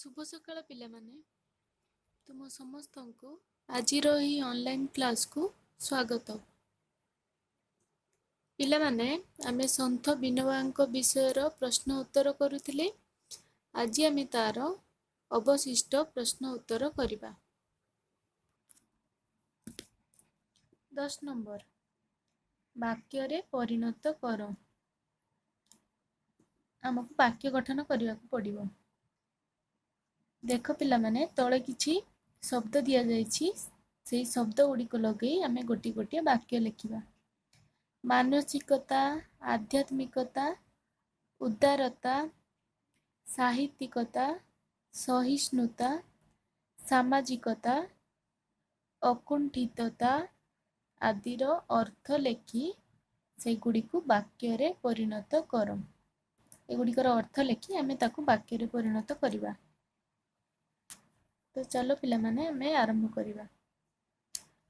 ଶୁଭ ସକାଳ ପିଲାମାନେ, ତୁମ ସମସ୍ତଙ୍କୁ ଆଜିର ଏହି ଅନଲାଇନ୍ କ୍ଲାସ୍କୁ ସ୍ୱାଗତ। ପିଲାମାନେ, ଆମେ ସନ୍ଥ ବିନୋବାଙ୍କ ବିଷୟର ପ୍ରଶ୍ନ ଉତ୍ତର କରୁଥିଲେ। ଆଜି ଆମେ ତାର ଅବଶିଷ୍ଟ ପ୍ରଶ୍ନ ଉତ୍ତର କରିବା। 10 ନମ୍ବର, ବାକ୍ୟରେ ପରିଣତ କର। ଆମକୁ ବାକ୍ୟ ଗଠନ କରିବାକୁ ପଡ଼ିବ। ଦେଖ ପିଲାମାନେ, ତଳେ କିଛି ଶବ୍ଦ ଦିଆଯାଇଛି, ସେଇ ଶବ୍ଦ ଗୁଡ଼ିକ ଲଗେଇ ଆମେ ଗୋଟିଏ ଗୋଟିଏ ବାକ୍ୟ ଲେଖିବା। ମାନସିକତା, ଆଧ୍ୟାତ୍ମିକତା, ଉଦାରତା, ସାହିତ୍ୟିକତା, ସହିଷ୍ଣୁତା, ସାମାଜିକତା, ଅକୁଣ୍ଠିତତା ଆଦିର ଅର୍ଥ ଲେଖି ସେଗୁଡ଼ିକୁ ବାକ୍ୟରେ ପରିଣତ କର। ଏଗୁଡ଼ିକର ଅର୍ଥ ଲେଖି ଆମେ ତାକୁ ବାକ୍ୟରେ ପରିଣତ କରିବା। ତ ଚାଲ ପିଲାମାନେ, ଆମେ ଆରମ୍ଭ କରିବା।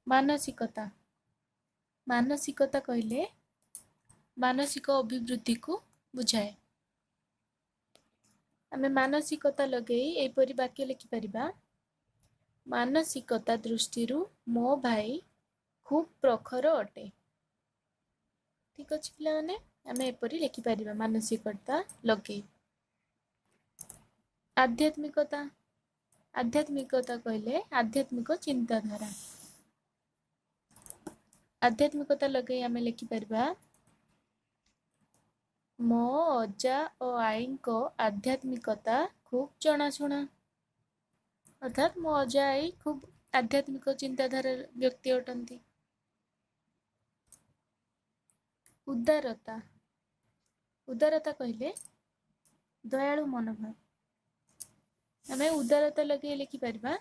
ମାନସିକତା। ମାନସିକତା କହିଲେ ମାନସିକ ଅଭିବୃଦ୍ଧିକୁ ବୁଝାଏ। ଆମେ ମାନସିକତା ଲଗେଇ ଏହିପରି ବାକ୍ୟ ଲେଖିପାରିବା: ମାନସିକତା ଦୃଷ୍ଟିରୁ ମୋ ଭାଇ ଖୁବ୍ ପ୍ରଖର ଅଟେ। ଠିକ୍ ଅଛି ପିଲାମାନେ, ଆମେ ଏପରି ଲେଖିପାରିବା ମାନସିକତା ଲଗେଇ। ଆଧ୍ୟାତ୍ମିକତା। ଆଧ୍ୟାତ୍ମିକତା କହିଲେ ଆଧ୍ୟାତ୍ମିକ ଚିନ୍ତାଧାରା। ଆଧ୍ୟାତ୍ମିକତା ଲଗେଇ ଆମେ ଲେଖିପାରିବା: ମୋ ଅଜା ଓ ଆଈଙ୍କ ଆଧ୍ୟାତ୍ମିକତା ଖୁବ୍ ଜଣାଶୁଣା। ଅର୍ଥାତ୍ ମୋ ଅଜା ଆଈ ଖୁବ୍ ଆଧ୍ୟାତ୍ମିକ ଚିନ୍ତାଧାରାର ବ୍ୟକ୍ତି ଅଟନ୍ତି। ଉଦାରତା। ଉଦାରତା କହିଲେ ଦୟାଳୁ ମନୋଭାବ। ଆମେ ଉଦାରତା ଲଗେଇ ଲେଖିପାରିବା: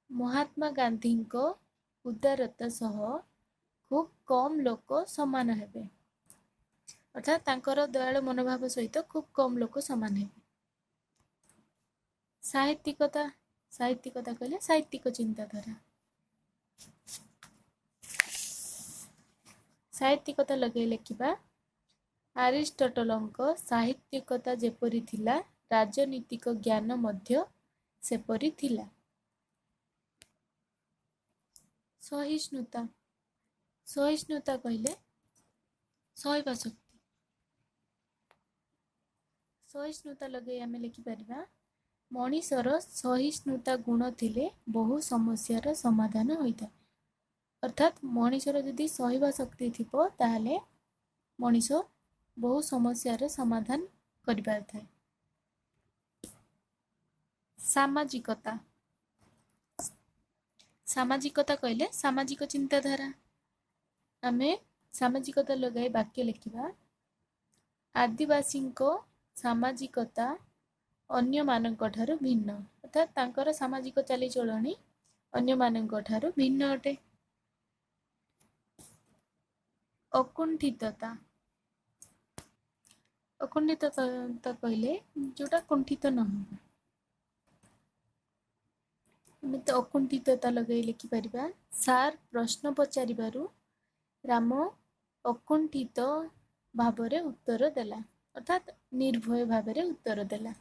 ମହାତ୍ମା ଗାନ୍ଧୀଙ୍କ ଉଦାରତା ସହ ଖୁବ୍ କମ୍ ଲୋକ ସମାନ ହେବେ। ଅର୍ଥାତ୍ ତାଙ୍କର ଦୟାଳୁ ମନୋଭାବ ସହିତ ଖୁବ୍ କମ୍ ଲୋକ ସମାନ ହେବେ। ସାହିତ୍ୟିକତା। ସାହିତ୍ୟିକତା କହିଲେ ସାହିତ୍ୟିକ ଚିନ୍ତାଧାରା। ସାହିତ୍ୟିକତା ଲଗେଇ ଲେଖିବା: ଆରିଷ୍ଟଟଲଙ୍କ ସାହିତ୍ୟିକତା ଯେପରି ଥିଲା, ରାଜନୀତିକ ଜ୍ଞାନ ମଧ୍ୟ ସେପରି ଥିଲା। ସହିଷ୍ଣୁତା। ସହିଷ୍ଣୁତା କହିଲେ ସହିବା ଶକ୍ତି। ସହିଷ୍ଣୁତା ଲଗେଇ ଆମେ ଲେଖିପାରିବା: ମଣିଷର ସହିଷ୍ଣୁତା ଗୁଣ ଥିଲେ ବହୁ ସମସ୍ୟାର ସମାଧାନ ହୋଇଥାଏ। ଅର୍ଥାତ୍ ମଣିଷର ଯଦି ସହିବା ଶକ୍ତି ଥିବ, ତାହେଲେ ମଣିଷ ବହୁ ସମସ୍ୟାର ସମାଧାନ କରିପାରିଥାଏ। ସାମାଜିକତା। ସାମାଜିକତା କହିଲେ ସାମାଜିକ ଚିନ୍ତାଧାରା। ଆମେ ସାମାଜିକତା ଲଗାଇ ବାକ୍ୟ ଲେଖିବା: ଆଦିବାସୀଙ୍କ ସାମାଜିକତା ଅନ୍ୟମାନଙ୍କ ଠାରୁ ଭିନ୍ନ। ଅର୍ଥାତ୍ ତାଙ୍କର ସାମାଜିକ ଚାଲିଚଳଣି ଅନ୍ୟମାନଙ୍କ ଠାରୁ ଭିନ୍ନ ଅଟେ। ଅକୁଣ୍ଠିତତା। ଅକୁଣ୍ଠିତତା କହିଲେ ଯୋଉଟା କୁଣ୍ଠିତ ନ ହେବ। ଆମେ ତ ଅକୁଣ୍ଠିତତା ଲଗାଇ ଲେଖିପାରିବା: ସାର୍ ପ୍ରଶ୍ନ ପଚାରିବାରୁ ରାମ ଅକୁଣ୍ଠିତ ଭାବରେ ଉତ୍ତର ଦେଲା। ଅର୍ଥାତ୍ ନିର୍ଭୟ ଭାବରେ ଉତ୍ତର ଦେଲା।